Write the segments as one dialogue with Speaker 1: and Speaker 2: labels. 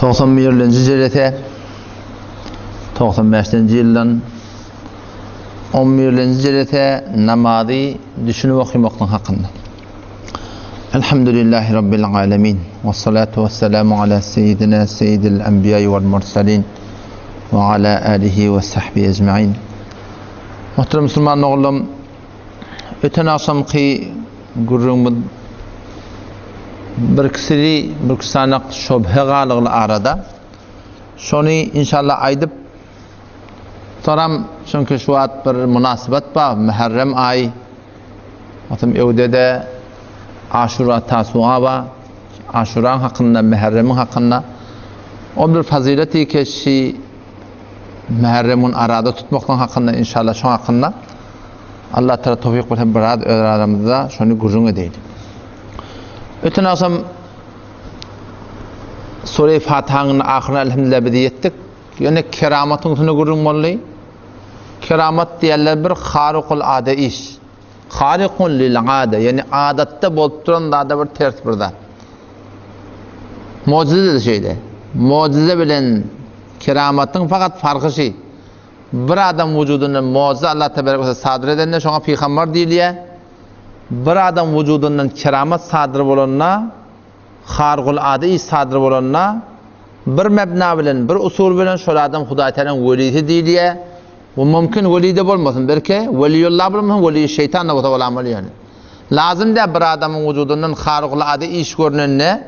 Speaker 1: 91-nji jelese 95-nji ýyldan 11-nji jelese namazy düşünip okamaklyk hakynda. Elhamdülillahi Rabbil alemin. Ve salatu ve selamu ala seyyidina seyyidil enbiya vel mursalin ve ala alihi ve sahbihi ecmain. Muhterem Müslüman oğlum, öten akşamki gürrüňimiz bir kisili, bir kisanak şobhe galygly arada. Şony inşallah aýdyp, soram çünki şu wagt bir munasybat bar, Muharrem aýy. Otam öwde-de Aşura Tasua bar. Aşuraň hakynda, Muharremiň hakynda. Ol bir fazileti keşi Muharremin arada tutmaklyň hakynda inşallah şoň hakynda Allah Teala towfik berse biraz öz aramyzda şony gürrüň edeýli. Öten agşam Sure-i Fatihanyň ahyryna elhamdülillah biz ýetdik. Ýöne keramatyň üstünde gürrüň boldy. Keramat diýerler bir harikul ada iş. Harikun lil ada, ýagny adatda bolup duran zada bir ters bir zat. Mujize de şeýle. Mujize bilen keramatyň fakat farky şi. Bir adam wujudyndan mujize Allah tebarek we sadyr edende şoňa pygamber diýilýär. Bir adam wujudyndan keramat sadyr bolanda Hargul ady iş sadyr bolanda, bir mebna bilen, bir usul bilen şol adam Hudaý Tagalaň welisi diýilýär. Bu mümkin weli-de bolmasyn, belki weliýullah bolmasyn, weliýi şeýtan-da bolsa bolan bolýar. Lazym däl bir adamyň wujudyndan hargul ady iş görnende,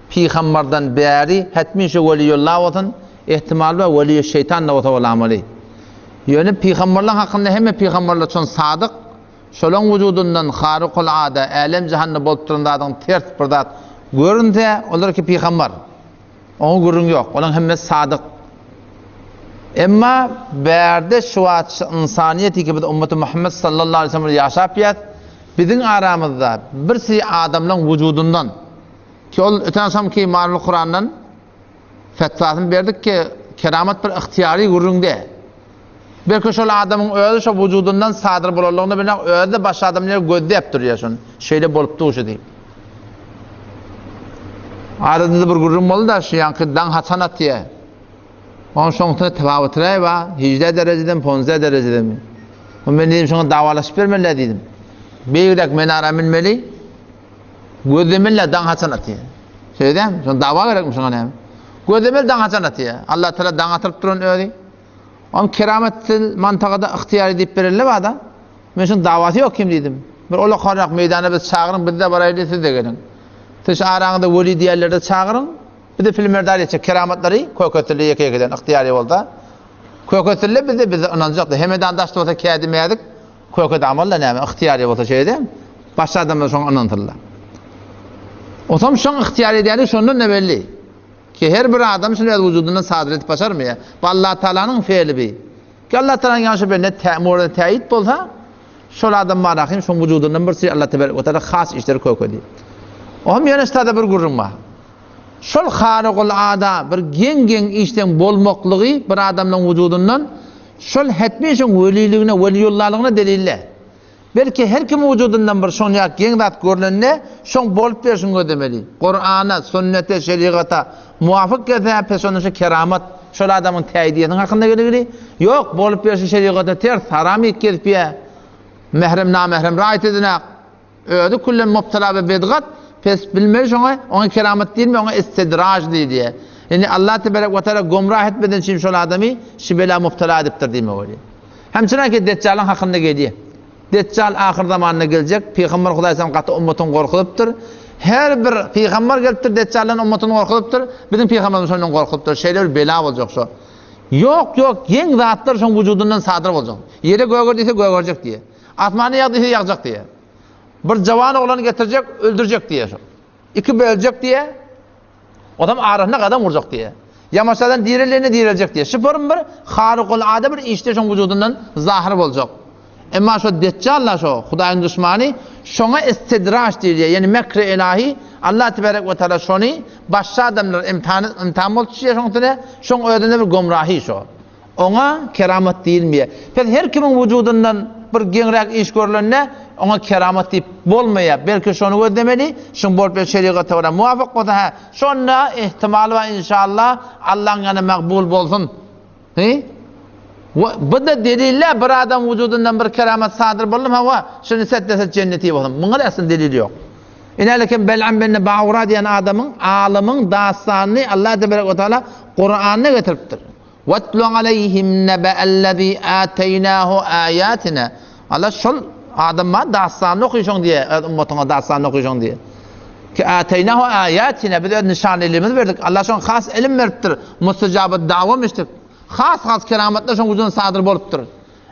Speaker 1: pygambardan bäri hetmin şu weliýullah bolsun, ehtimal bar weliýi şeýtan-da bolsa bolan bolýar. Ýöne pygambarlaryň hakynda hemme pygambarlar çyn sadyk, Şolaň wujudyndan harykul ada, älem-jahanda bolup duran zadyň ters bir zat görünse, olar ki pygambar. Oňa gürrüň ýok. Olaň hemmesi sadyk. Emma bärde şu wagt şu ynsanyýet ki biz ummeti Muhammed sallallahu aleyhi ve sellem ýaşap ýas, biziň aramyzda bir si adamlaň wujudyndan ki ol öten agşam ki Marul Kurandan fetwasyny berdik ki keramat bir ygtyýary gürrüň däl. Belki şol adamyň özi şo wujudyndan sadyr bolanlygyny bilen özi-de başga adamlary gözläp durýar şony. Şeýle bolup dur şu diýip. Arada bir gürrüň boldy-da, şu ýaňky daň haçan atýar? Onuň şoň üstüne tefawutraý bar, hijde derejeden, ponze derejedenmi? Men diýdim, şoňa dawalaşyp bermeli diýdim. Beýigräk menara münmeli, gözlemeli daň haçan atýar. Şeýle dämi? Şoň dawa gerekmi şoňa näme? Gözlemeli daň haçan atýar. Allah Teala daň atyryp duran özi. Oň keramet til mantagada ygtyýary diýip bereli bada. Men şuň dawasy ýok kim diýdim. Bir ulakanrak meýdana biz çagyryň, biz-de baraýly, siz-de geliň. Siz şu araňyzda weli diýenleri-de çagyryň. Biz-de filmerdar etjek keramatlary köketilli ýeke-ýekeden ygtyýary bolsa. Köketilli biz-de bize ynanjakdy. Hemedan daşda bolsa kädi mäzik, köket amal-da näme ygtyýary bolsa şeýle. Başga adamlar şoňa ynansynlar. Otam şoň ygtyýary edýäni şondan ne belli. Ki her bir adam şuny öz wujudyndan sadyr edip başarmaýar. Bu Allatagalanyň fe'li bi. Ki Allatagalaň ýagşy bir ne tä'murda tä'it bolsa, şol adam barahym şoň wujudyndan bir şey Allah tebarek we taala has işleri kökedi. Ohm ýöne ştada bir gürrüň bar. Şol harygul ada bir geň-geň işleň bolmaklygy bir adamlaň wujudyndan şol hetmi şoň weliligine, weliýullalygyna delille. Belki her kimiň wujudyndan bir şonýak geň zat görlende, şoň bolup berşini gözlemeli. Kurana, sünnete, şerigata muwafyk gelse, pes onda şu keramat şol adamyň täýidiýesiniň hakynda geligili. Ýok, bolup berşi şerigata ters, haram iýip gezip ýa mährem namährem raýat edinak. Özi küllen mubtala we bedgat, pes bilmeli şoňa, oňa keramat diýilmeýär, oňa istidraj diýilýär. Ýani Allah tebarek we taala gomrah etmeden üçin şol adamy şu bela mubtala edipdir diýmek bolýar. Hemçinan ki Deçjalyň hakynda gelýär. Deçjal ahyr zamanda geljek. Pygamber Hudaý salam gaty ummatyny gorkuzypdyr. Her bir pygamber gelipdir Deçjaldan ummatyny gorkuzypdyr. Biziň pygamberimiz şondan gorkuzypdyr. Şeýle bir bela boljak şo. Ýok, ýok, geň zatlar şoň wujudyndan sadyr boljak. Ýere göger diýse gögerjek diýýär. Asmana ýag diýse ýagjak diýýär. Bir jawan oglany getirjek, öldürjek diýýär şo. Iki böljek diýýär. Odam arasynda gadam urjak diýýär. Ýamaşadan direlende direljek diýýär. Şu form bir harykul ada bir işde şoň wujudyndan zahyr boljak. Emma şo Deçjal-la şo Hudaýyň duşmany şoňa istidraj diýilýär. Ýagny mekri ilahi Allah tebarek we taala şony başga adamlar imtihan imtihan bolup düşýär şoň üstüne. Şoň özünde bir gomrahy şo. Oňa keramat diýilmeýär. Pes her kimiň wujudyndan. bir geňräk iş görlende, oňa keramat diýip bolmaýar. Belki şony gözlemeli, şuň bolup bilen şerigata görä muwafyk bolsa, hä, şonda ihtimal bar inşallah, Allaň ýanynda magbul bolsun. He? Bu-da delil-dä, bir adam wujudyndan bir keramat sadyr boldumy, hawa, şuny set-deset jenneti bolsun. Muňa-da aslynda delil ýok. Inälekem Bel'am benne Baura diýen adamyň, alymyň dastanyny Allah tebarek we taala Kuranda getiripdir. Watlu aleýhim nebe'ellezî âteýnâhu âyâtinâ. Allah şol adama dastanyny okyşyň diýe, öz ummatyňa dastanyny okyşyň diýe. Ki âteýnâhu âyâtinâ biz öz nyşanelimizi berdik. Allah şoňa has ilim beripdir. Mustejabat dawamişdir. Has-has keramatlar şoň wujudynda sadyr bolupdyr.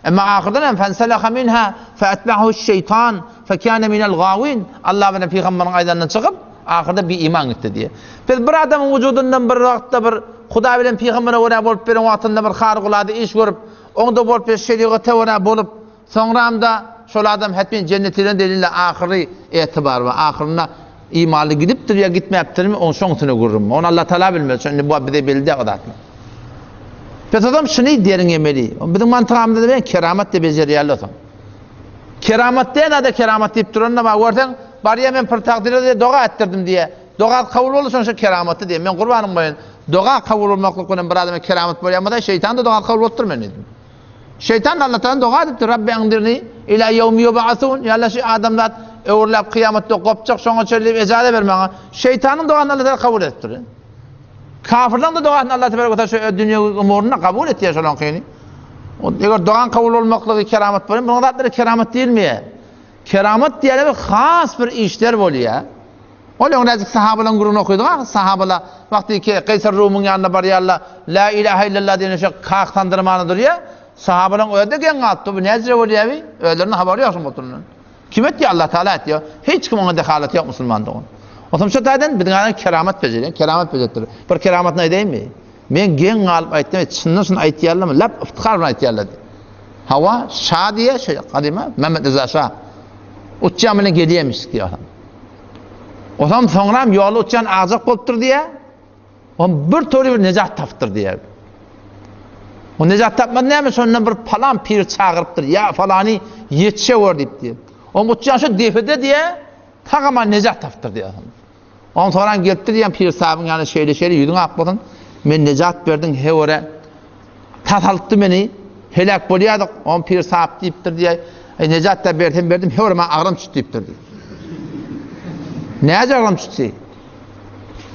Speaker 1: Emma ahyrdan hem fenseleha minha feetbe'ahu şeýtan fekâne minel gâwin Allah bilen pygamberiň aýdanyndan çykyp, ahyrda biiman gitdi diýýär. Biz bir adamyň wujudyndan bir wagtda bir Hudaý bilen pygambere görä bolup beren wagtynda bir hargulady iş görüp, oňda bolup bir şerigata görä bolup, soňramda şol adam hetmin jennetilen delille ahyry etibar we ahyrynda imanly gidipdir ýa gitmäpdirmi, oň şoň üstüne gürrüň. Ony Allah Taala bilmez. Şony bu bize belli däl o zatlar. Pes adam şuny derin emeli. Biziň mantygymyzda diýen keramat diýip bejerýärler soň. Keramat diýen ada keramat diýip duranda bar görseň, barýa men pir takdyra diýe doga etdirdim diýe. Doga kabul boldy şoň şu keramaty diýe. Men gurbanyň boýun. Doga kabul bolmaklyk bilen bir adama keramat bolýarmyda, şeýtan da doga kabul bolupdyr men diýdim. Şeýtan Allah Taala doga edipdir. Rabbi endirni ila ýewmi ýub'asun. Ýa Allah şu adamzat öwrüläp kyýamatda gopjak şoňa çenli ejaza ber maňa. Şeýtanyň dogasyny Allah Taala kabul edipdir. Kafirleň de dogasyny Allah tebarek we taala şu dünýewi umurynda kabul etýär şolaňkyny. Eger dogan kabul bolmaklygy keramat bolýar, munuň zatlary keramat diýilmeýär. Keramat diýýär bir has bir işler bolýar. Ol öňräjik sahabalaryň gürrüňini okydyk, ah, sahabalar wagty ki Keýser Rumyň ýanyna barýarlar, La ilaha illallah diýen şo kak sandyrmany durýar. Sahabalaryň özi-de geň galypdy, bu näjire bolýar bi? Özleriniň habary ýok şoň oturandan. Kim etýär? Allah Taala etýär. Hiç kim oňa dehalaty ýok musulman dogan. Otam şu taýdan biziň adam keramat bejerýär, keramat bejeripdir. Bir keramatyny aýdaýynmy? Men geň galyp aýtdym, çyndan şuny aýtýarlarmy? Lap iftihar bilen aýtýarlar. Hawa, şa diýe, şeý gadyma Mehmet Rıza şa. Uçýan bilen gelýärmiş diýýär. Otam soňram ýoly uçýan agjak bolupdyr diýýär. On bir tory bir nejat tapypdyr diýýär. O nejat tapmady näme şondan bir palan pir çagyrypdyr. Ýa falany ýetişe gör diýip diýýär. On uçýan şu depede diýýär, tagaman nejat tapypdyr diýýär. On soran gelipdir diýýär pir sahybyň ýanyna şeýle şeýle ýüzüň ak bolsun. Men nejat berdiň hewere tasaltdy meni. Heläk bolýardyk. On pir sahyp diýipdir diýýär. Eý nejat da bersem berdim hewere maňa agram çütdi diýipdir diýýär. Näce agram çütdi?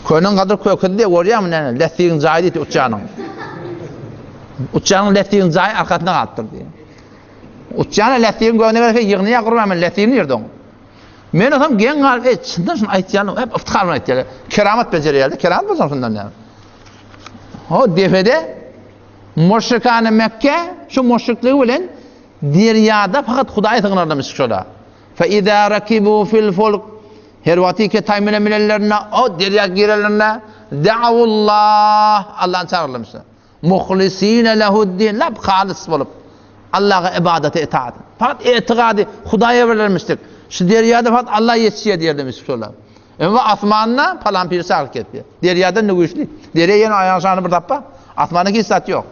Speaker 1: Köneň gadyr kökedi diýe görýäňmi näme? Lästigiň jaýy diýdi uçýanyň. Uçýanyň lästigiň jaýy arkasynda galypdyr diýe. Uçýana lästigiň göwne berse ýygnaýar gurban men lästigini ýerde oň. Men olsam geň galyp, ey çyndan şuny aýtýan, hep iftihar bilen aýtýar. Keramat bejerýärdi, keramat bolsa şundan näme? O depede müşrikane Mekke şu müşrikligi bilen derýada fakat Hudaýa sygynarlarmyş şola. Fe izâ rakibû fil fulk Her wagty ki taý bilen bilenlerinde o derýa girenlerinde da'awullah Allahny çagyrlarmyşlar. Muhlisine lehu'd-din lap halys bolup Allaha ibadete itaat. Fakat etigady Hudaýa berlermişdik. Şu derýada fakat Allah ýetişýär diýerlermiş şolar. Emma asmanda palan pir çagyryp gelipdir. Derýadan ne güýçli. Derýa ýene aýagyň şany bir tapba. Asmanda hiç zat ýok.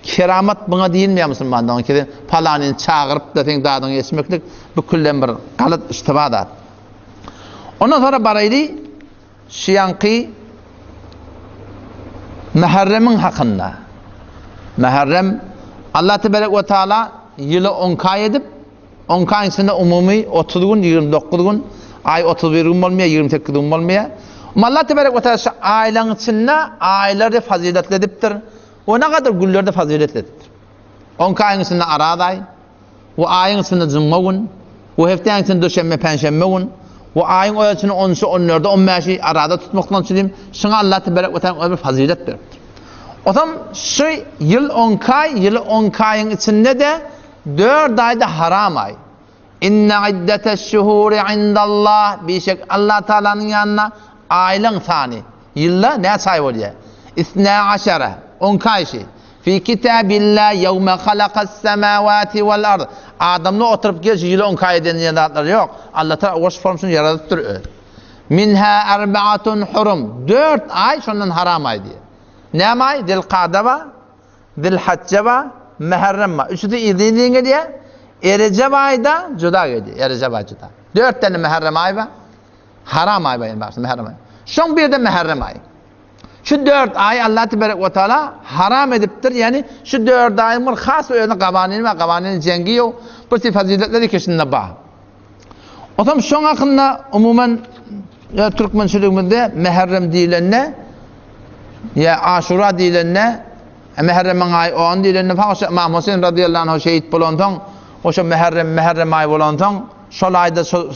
Speaker 1: Keramat buňa diýilmeýär musulmanda. Onuň kesi palanyny çagyryp-da seň dadyňy eçmeklik bu küllen bir galat iştiba zat. Ondan sonra baraýly şu ýaňky Muharremiň hakynda. Muharrem Allah tebarek we taala ýyly 12 aý edip, 12 aýyň içinde umumy 30 gün, 29 gün, aý 31 gün bolmaýar, 28 gün bolmaýar. Allah tebarek we taala şu aýlaryň içinde aýlary faziletli edipdir. O ne kadar günlerde faziletlidir. 12 aýyň içinde Araz aý, we aýyň içinde Jumma gün, we hepdäniň içinde Duşenbe, Penşenbe gün, we aýyň öz içinde 13-i, 14-i, 15-i arada tutmakdan üçin şuňa Allah tebarek we taala bir fazilet beripdir. Otam şu ýyl 12 aý, ýyly 12 aýyň içinde de 4 aýda haram aý. Inne iddeteş-şuhuri indallah, bişek Allah Taalanyň ýanynda aýlaň sany, ýylda näçe aý bolýar? Isnä aşara, on iki aý şi. Fi kitabillah ýewme halakas-semawati wal-ard. Adamlar oturyp gel şu ýyly on iki aý eden diýen zatlar ýok. Allah Taala oş formşyny ýaradypdyr öz. Minha erbaatun hurum. Dört aý şondan haram aý diýýär. Näme aý? Zilkada bar, Zilhajja bar, Muharrem bar. Üçüsi yzly-yzly gelýär. Erejep aýda juda gelýär. Erejep aý juda. Dört tane Muharrem aýy bar. Haram aý bar, ýani Muharrem aýy. Şoň bir-de Muharrem aýy. Şu dört aýy Allah tebarek we taala haram edipdir. Ýani şu dört aýyň bir has özüne gawanini bar, gawanini jengi ýok. Bir si faziletleri keşinde bar. Otam şoň hakynda umuman ya türkmençiligimizde Muharrem diýilende ýa Aşura diýilende Muharremiň aýy 10 diýilende paşa Imam Huseýn radiyallahu anh şehit bolansoň, oşa Muharrem Muharrem aýy bolansoň, şol aýda şu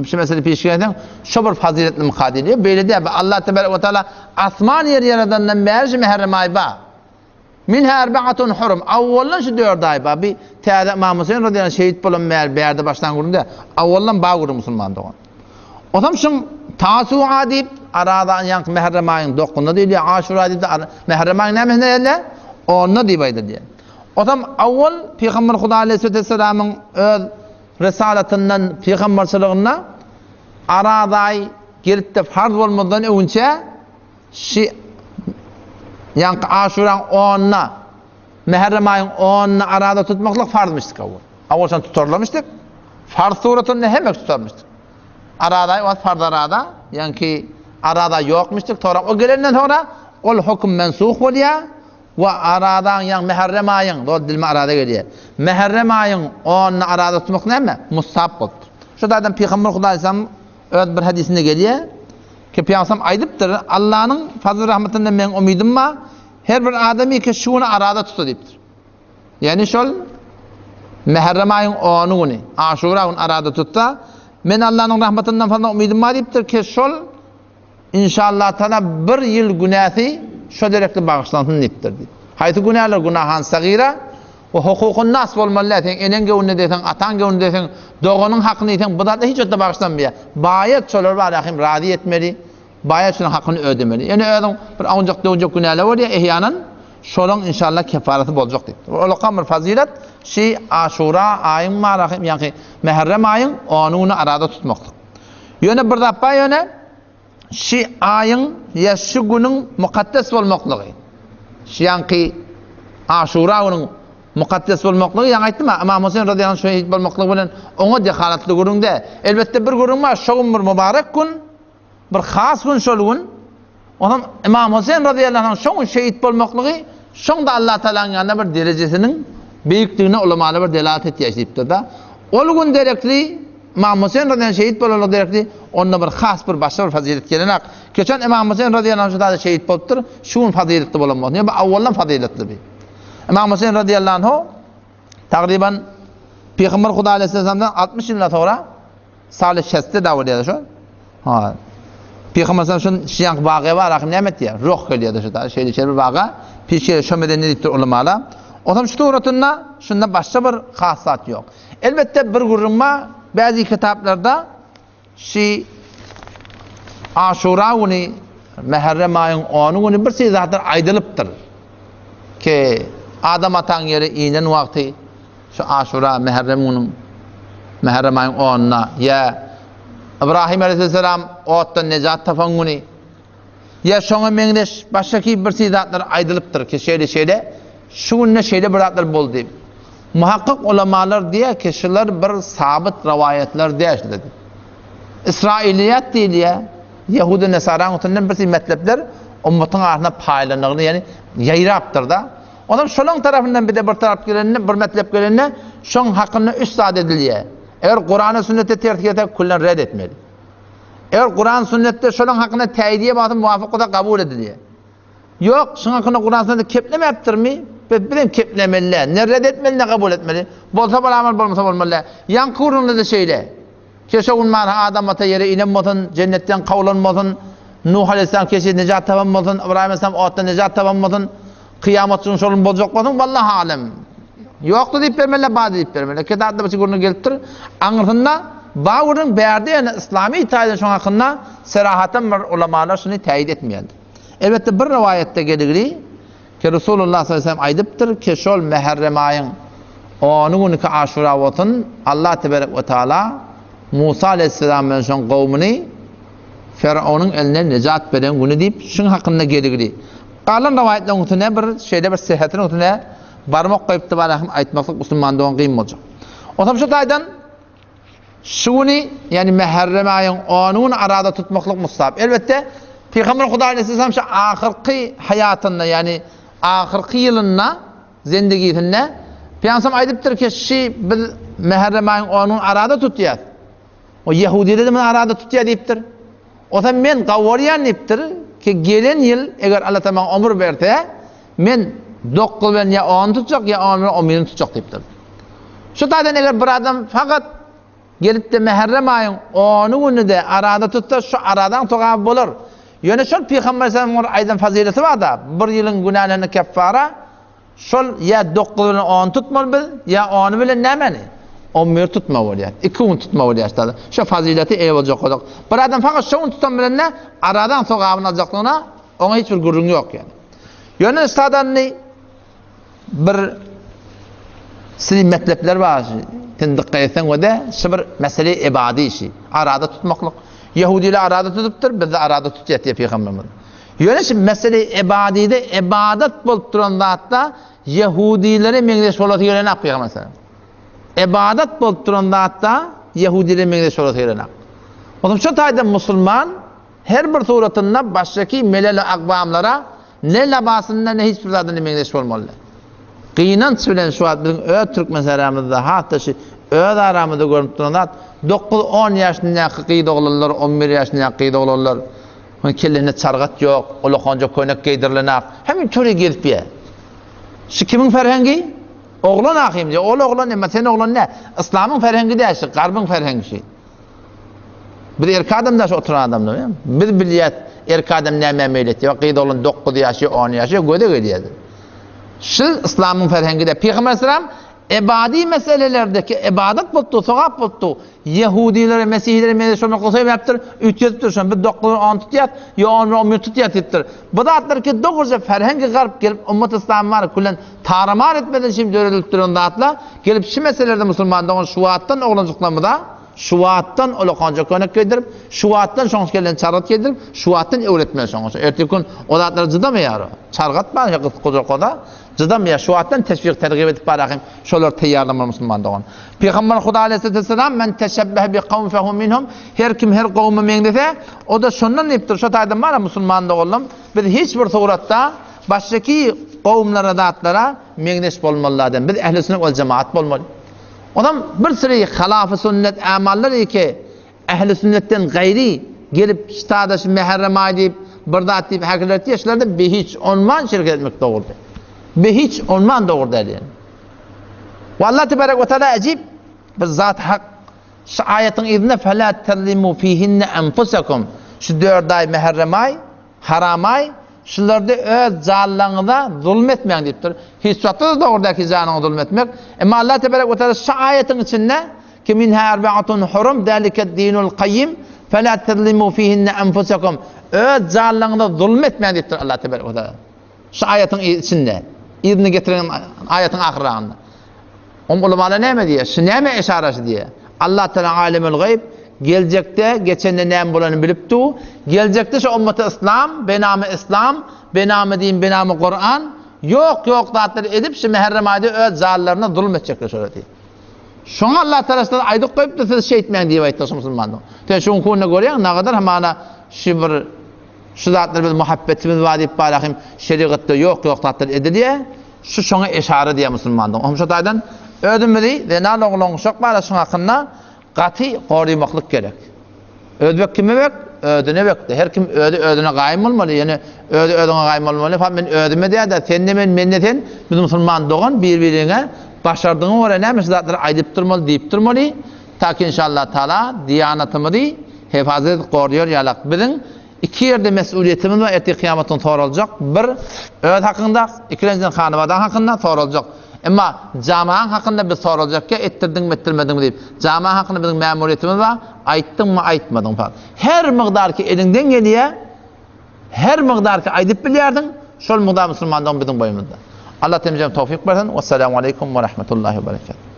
Speaker 1: şu mesele piş gelseň, şo bir faziletli myka diýilýär. Beýle däl. Allah tebarek we taala asman ýer ýaradandan bäri şu Muharrem aýy bar. Minha erbaatun hurum. Awwaldan şu dört aý bar. Bir täze Imam Huseýn radiyallahu anh şehit bolan bäri bärde başlan gürrüň Awwaldan bar gürrüň musulman dogan. Otam şuň Tasua diýip, arada ýaňky Muharrem aýyň 9-unda diýilýär, Aşura diýip, Muharrem aýyň nämesinde diýilýär? 10-unda diýip aýdylýar. Otam awwal Pygamber Huda aleyhisselamyň öz risalatyndan pygamberçiliginde arada gelip-de farz bolmazdan öňçe şi ýaňky Aşuraň 10-na Muharrem aýyň 10-na arada tutmaklyk farzmyşdyk awwal. Awwal şony tutarlamyşdyk. Farz suratynda hemme tutarmyşdyk. Arada wagt farz arada, ýaňky arada ýokmuşdyk. Sonra o gelenden sonra ol höküm mensuh bolýar we aradaň ýa Muharrem aýyň, dol dilme arada gelýär. Muharrem aýyň 10-na arada tutmak näme? Mustahap bolupdyr. Şu taýdan Pygamber Hudaýsam öz bir hadysynda gelýär. Ki Pygamber aýdypdyr, Allanyň fazl rahmetinden meň umydym bar. Her bir adam ki şu güni arada tutsa diýipdir. Ýani şol Muharrem aýyň 10 güni, Aşura gün arada tutsa, men Allanyň rahmetinden fazla umydym bar diýipdir ki şol inşallah taala bir ýyl günäsi şo derekli bagyşlansyn diýipdir. Haýsy günäler günahan sagira we hukukun nas bolmaly däl. Sen eneň göwnüne degseň, ataň göwnüne degseň, doganyň hakyny ýeseň, bu zatlar hiç wagtda bagyşlanmaýar. Baýat şolar bar, rahim razy etmeli. Baýat şonuň hakyny ödemeli. Ýöne özüň bir awunjak-döwünjek günäler bolýar, ehýanan şolaň inşallah kefaraty boljak diýipdir. Olakam bir fazilet, şi Aşura aýyň marahym, ýagny Muharrem aýyň ony güni arada tutmaklyk. Ýöne bir zat bar ýöne şi aýyň ýa şu günüň mukaddes bolmaklygy. Şi ýaňky Aşura günüň mukaddes bolmaklygy, ýaňy aýtdym ha, Imam Huseýn radiyallahu anh şehit bolmaklygy bilen oňa dehalatly gürrüň däl. Elbetde bir gürrüň bar, şo gün bir mübarek gün, Bir has gün şol gün, onam Imam Huseýn razyýallahu anh şo gün şehit bolmaklygy şoň-da Allah Taalanyň ýanynda bir derejesiniň beýikdigine ulamalar bir delalat etýär diýipdir-de. Ol gün derekli Imam Huseýn razyýallahu anh şehit bolanlygy derekli onda bir has bir başga bir fazylet gelenak. Geçen Imam Huseýn razyýallahu anh şu zada şehit bolupdyr, şu gün fazyletli bolan bolsun. Ýa bu awwaldan fazyletli bir. Imam Huseýn razyýallahu anh tagryban Pygamber Huda aleyhisselamdan 60 ýyldan soňra Saly şeste da bolýar şo. Ha. Pygamber sallallahu aleyhi ve sellem bagy bar, ahim näme etýär? Ruh gelýär şu da. Şeýle şeýle bir baga. Pişe şo meden diýipdir ulamala. Otam şu suratynda şunda başga bir has zat ýok. Elbetde bir gürrüň bar. Bäzi kitaplarda şi Aşura güni, Muharrem aýyň 10 güni bir şey zatlar aýdylypdyr. Ki Adam ataň ýere inen wagty Şu Aşura, Muharrem günüň, Muharrem aýyň onuna, ýa Ibrahim aleyhisselam otdan nejat tapan güni, ýa şoňa meňzeş başga ki bir zatlar aýdylypdyr ki şeýle şeýle şu günde şeýle bir zatlar boldy. Muhakkyk ulamalar diýär ki şular bir sabyt rowaýatlar däl şular. İsrailiyat diýilýär. Ýahudi Nesaraň üstünden bir metlepler ummatyň arasynda paýlandygyny, ýani ýaýrapdyr da. Onam şolaň tarapyndan bize bir tarap gelende, bir metlep gelende, şoň hakynda üç zat edilýär. Eger Kurana sünnete ters gelse, küllen red etmeli. Eger Kuran sünnetde şolaň hakynda täýidiye bolsa, muwafyk bolsa kabul edilýär. Ýok, şoň hakynda Kuran sünnetde keplemäpdirmi? Biz bizem keplemeli, ne red etmeli, ne kabul etmeli. Bolsa bolamal, bolmasa bolmaly. Ýaňky gürrüňde-de şeýle. Keşe gün mana Adam ata ýere inen bolsun, jennetden kawlan bolsun, Nuh aleyhisselam keşe nejat tapan bolsun, Ibrahim aleyhisselam otdan nejat tapan bolsun, kyýamat gün şolun boljak bolsun, wallahi alem. Ýokdy diýip bermeli, bar diýip bermeli. Kitapda bir gürrüň gelipdir. Aňyrsynda bar gürrüň bärde ýöne islami taýdan şoň hakynda serahatan bir ulamalar şuny täýit etmeýärdi. Elbetde bir rowaýatda geligli Ki Resulullah sallallahu aleyhi ve sellem aýdypdyr ki şol Muharrem aýyň ony günüki Aşura bolsun, Allah teberek we taala Musa aleyhisselam bilen şoň gowmuny Firaonyň elinden nejat beren güni diýip, şuň hakynda geligli. Galan rowaýatlaryň üstüne bir şeýle bir sehetiniň üstüne barmak goýup da barahym aýtmaklyk musulman dogan kyn boljak. Onsoň şu taýdan şu güni, ýagny Mäherrem aýyň ony güni arada tutmaklyk mustahap. Elbetde, Pygamber Hudaý aleyhisselam şu ahyrky haýatynda, ýagny ahyrky ýylynda, zendigisinde Pygamber aýdypdyr ki, şi biz Mäherrem aýyň ony güni arada tutýas. O ýehudiler de muny arada tutýar diýipdir. Onsoň men gawarýan diýipdir ki, gelen ýyl eger Allah Taala maňa ömür berse, men 9 bilen ýa 10 tutjak, ýa 10 bilen 11-ni tutjak diýipdir. Şu taýdan eger bir adam fakat gelip-de Mäherrem aýyň 10 günü-de arada tutsa, şu aradan sogaby bolar. Ýöne şol Pygamber sallallahu aleyhi ve aýdan fazileti bar-da, bir ýylyň günälerini keffara, Şol ýa dokuz bilen ony tutmaly biz, ýa ony bilen nämeni? On bir tutmaly bolýar. Iki gün tutmaly bolýar ştada. Şo fazilete eýe boljak bolsak. Bir adam fakat şo gün tutan bilen ne aradan sogabyny aljaklygyna oňa hiç bir gürrüň ýok ýani. Ýöne ştada indi bir sili metlepler bar. Sen dykgat etseň we de şu bir mesele ebadi işi. Arada tutmaklyk. Ýehudiler arada tutupdyr, biz de arada tutýas diýip pygamberimiz. Ýöne şu mesele ebadyda ebadat bolup duran zatda ýehudilere meňzeş bolasy gelenak pygamber sallam. Ebadat bolup duran zatda ýehudilere meňzeş bolasy gelenak. Onuň şu taýdan musulman her bir suratynda başdaky meleli agbamlara ne labasynda ne hiç bir zadynda meňzeş bolmaly. Gynanç bilen şu wagt biziň öz türkmen säramyzda hat-da şu öz aramyzda görünip duran zat 9-10 ýaşyndaky gyz oglanlar, 11 ýaşyndaky gyz oglanlar Onuň kellesinde çargat ýok, ulakanca köýnek geýdirilen-ak. Hemin töre gezip ýa. Şu kimiň ferhengi? Oglan ahym diýýär. Ol oglan emma sen oglan däl. Yslamyň ferhengi däl şu, garbyň ferhengi şu. Biz erkek adam da şu oturan adamlar. Biz bilýäs erkek adam nämä meýil etýär. Gyz oglan 9 ýaşy, 10 ýaşy göze gelýär. Şu yslamyň ferhengi däl. Pygamber aleyhisselam Ebadi meselelerdeki ybadat bolupdy, sogap bolupdy. Ýehudilere, mesihilere meňzeş bolmaklyk sebäpdir, üýtgedipdir şony. Biz dokuz on tutýas, ýa on bir on bir tutýas diýipdir. Bu zatlar ki dogruja ferhengi garp gelip ummat yslam bar külen taramar etmeden şim döredilip duran zatlar gelip şu meselelerde musulman dogan şu wagtdan oglanjyklarymyza şu wagtdan ulakanca könek geýdirip, şu wagtdan şoňa gelen çargat geýdirip, şu wagtdan öwretmeli şoňa. Erteki gün o zatlara jydamaýar. Çargat bar, gyzykly Jydamaýar, şu wagtdan teşwik tergip edip barahym, şolary teýýarlamaly musulman dogan. Pygamber Huda aleyhisselam men teşebbehe bi kawm fehu minhum her kim her gowuma meňzese, o-da şondan diýipdir. Şo taýdan bara musulman doganlarym, biz hiç bir suratda başdaky gowumlara zatlara meňzeş bolmaly däl. Biz ehli sünnet wel jemaat bolmaly. Onam bir süri halafy sünnet amallar eke Ähli sünnetden gaýry gelip ştada şu Mäherrem aýy diýip bir zat diýip häkirler etýär, şularda behiç onman şirk etmek dogry däl. Behiç onman dogry däl ýani. We Allah tebarek we taala ajib bir zat hak şu aýatyň yzynda fela tazlimu fihinne enfusakum şu dört aý Mäherrem aý Haram aý, şularda öz janlaryňyza zulum etmäň diýipdir. Hiç wagtda-da dogry däl ki janyňa zulum etmek. Emma Allah tebarek we taala şu aýatyň içinde ki minha erbaatun hurum zalike dinul kayyim fela tazlimu fihinne enfusakum öz janlaryňyza zulum etmäň diýipdir Allah tebarek we taala. Şu aýatyň içinde yzyny getiren aýatyň ahyrragynda. Oň ulamalar näme diýýär? Şu näme eşaraşy diýýär? Allah Teala alemül gaýb, geljekde, geçende näme bolanyny bilip dur. Geljekde şu ummaty yslam, benamy yslam, benamy din, benamy Kuran, ýok ýok zatlary edip şu Muharrem aýda öz janlaryna zulum etjekler şolar diýip. Şoňa Allah Teala şular aýdyp goýupdyr, siz şeýtmäň diýip aýtdy şu musulmanlar. Sen şu günde görýäň, nagadar hamana şu bir şu zatlar biz muhabbetimiz bar diýip barahym şerigatda ýok ýok zatlar edilýär. Şu şoňa eşara diýýär musulmandyň. Ohm şo taýdan özümizi zenan oglan uşak bar şuň hakynda gaty gorymaklyk gerek. Özbek kime bek? Özüne bekdi. Her kim özi özüne gaýym bolmaly. Ýöne özi özüňe gaýym bolmaly. Fa men özüme diýär-de, sen de men, men de sen. Biz musulman dogan bir-biriňe başardygyňa görä näme şu zatlary aýdyp durmaly, diýip durmaly. Ta ki inşallah taala diýanatymyzy hefazat edip goryar ýalak. Biziň Iki ýerde mes'uliýetimiz bar, ertir kyýamat güni soraljak. Bir, öz hakyňda, ikilenjiden hanybadaň hakynda soraljak. Emma jamaň hakynda biz soraljakka, etdirdiňmi, etdirmediňmi diýip. Jamaň hakynda biziň mämuriýetimiz bar, aýtdyňmy, aýtmadyňmy falan. Her mygdarky eliňden gelýär, her mygdarky aýdyp bilýärdiň, şol mygdar musulmandygyň biziň boýnumyzda. Allah temizem towfyk bersin. Wessalamu aleýkum we rahmetullahi we berekatuh.